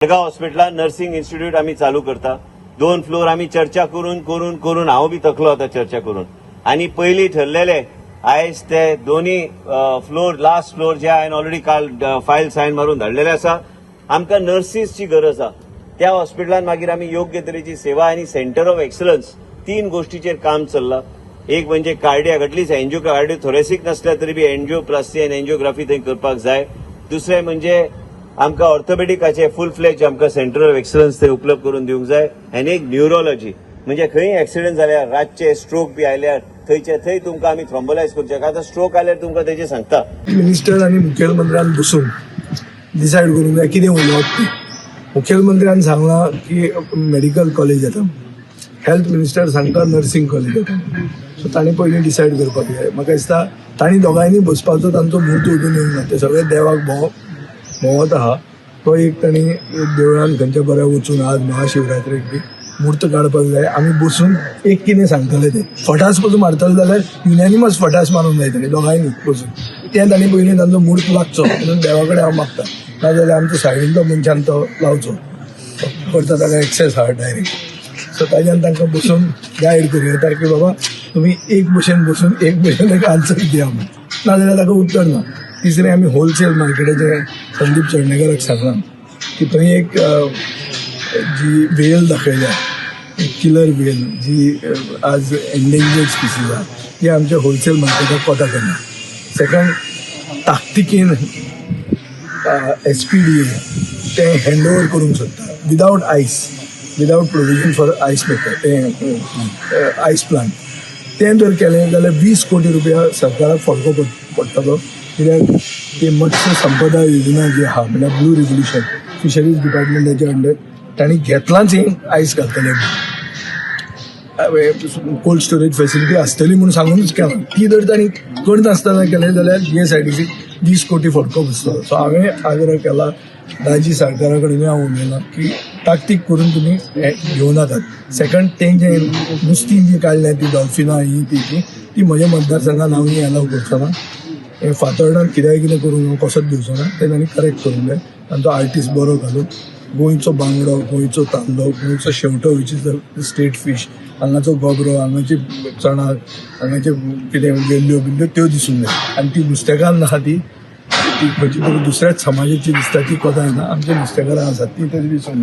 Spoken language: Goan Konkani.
मडगांव हॉस्पिटलान नर्सिंग इन्स्टिट्यूट आमी चालू करता. दोन फ्लोर आमी चर्चा करून करून करून हांव बी थकलो आतां चर्चा करून. आनी पयलीं ठरलेले आयज ते दोन्ही फ्लोर, लास्ट फ्लोर जे हांवें ऑलरेडी काल फायल सायन मारून धाडलेले आसा. आमकां नर्सीसची गरज आसा. त्या हॉस्पिटलान मागीर आमी योग्य तरेची सेवा आनी सेंटर ऑफ एक्सलन्स. तीन गोष्टीचेर काम चल्लां. एक म्हणजे cardiac, at least angio, cardio thoracic नसल्या तरी बी एन्जिओप्लास्टी आनी एन्जिओग्राफी थंय करपाक जाय. दुसरें म्हणजे आमकां ऑर्थोपेडिकाचे फूल फ्लेज आमकां सेंटर ऑफ एक्सलन्स थंय उपलब्ध करून दिवंक जाय. आनी एक न्युरोलॉजी, म्हणजे खंय एक्सिडंट जाल्यार, रातचे स्ट्रोक बी आयल्यार थंयचे थंय तुमकां आमी थ्रोम्बोलायज करचे. आतां स्ट्रोक आल्यार तुमकां तेजें सांगता. मिनिस्टर आनी मुखेलमंत्र्यान बसून डिसायड करूंक जाय कितें उलोवप तें. मुखेलमंत्र्यान सांगलां की मेडिकल कॉलेज येता, हेल्थ मिनिस्टर सांगता नर्सिंग कॉलेज येता. सो तांणी पयलीं डिसायड करपाक जाय. म्हाका दिसता तांणी दोगांयनी बसपाचो तांचो म्हूर्त अजून येवंक ना. ते सगळे देवाक भोंवत आहा. तो एक तांणी देवळान खंयच्या बऱ्या वचून आज महाशिवरात्रेक बी म्हूर्त काडपाक जाय. आमी बसून एक कितें सांगतले ते. फटास पसून मारतले जाल्यार युनॅनिमस फटास मारूंक जाय तांणी दोगांयनी बसून. तें तांणी पयलीं तांचो म्हूर्त लागचो म्हणून देवा कडेन हांव मागता. नाजाल्यार आमचो सायडींतलो मनशान तो लावचो करता, ताका एक्सेस आहा डायरेक्ट. सो ताज्यान तांकां बसून गायड करूं येता की बाबा, तुमी एक भशेन बसून एक भशेन एक आन्सर दिया म्हणून. नाजाल्यार ताका उत्तर ना. तिसरें, आमी होलसेल मार्केटाचें संदीप चोडणेकाराक सांगलां की थंय एक जी वेल दाखयल्या, किलर वेल, जी आज एंडेंजर्ड स्पिसीज आहा, ती आमच्या होलसेल मार्केटाक कोता करना. सेकंड, ताकतिकेन एसपीडीए तें हँड ओवर करूंक सोदता without ice, without provision for ice maker, तें आयस प्लांट. तें जर केलें जाल्यार 20 कोटी रुपया सरकाराक फडको पडटलो, कित्याक ती मत्स्य संपदा योजना जी आहा, म्हणल्यार ब्लू रिव्होल्युशन, फिशरीज डिपार्टमेंटाच्या अंडर तांणी घेतलांच. ही आयस घालतले, कोल्ड स्टोरेज फेसिलिटी आसतली म्हणून सांगूनच केलां. ती जर तांणी करनासतना केलें जाल्यार जीएसआयडीसी 20 कोटी फटको बसतलो. सो हांवें आग्रह केला, दाजी सरकारा कडेन हांव उलयलां की ताकतीक करून तुमी हें घेवं नाकात. सेकंड, तेंचे नुस्तीं जी काडल्या ती डॉल्फिनां ही ती ती ती म्हज्या मतदारसंघात हांव ही एलाव करचो ना. हें फातर्डान कित्याय कितें करूंक हांव कसोच दिवचो ना. तें तांणी करेक्ट करूंक जाय. तांचो आर्टिस्ट बरो घालून गोंयचो बांगडो, गोंयचो ताल्लो, गोंयचो शेंवटो, which is the state fish, हांगाचो गोबरो, हांगाची चणाक, हांगाचे कितें वेल्ल्यो बिल्ल्यो त्यो दिसूंक जाय. आनी ती नुस्तेकान्न आहा ती ती खंयची तरी दुसऱ्याच समाजाची दिसता, ती कोता येना. आमचे नुस्तेकारां आसात ती तरी दिसूंक जाय.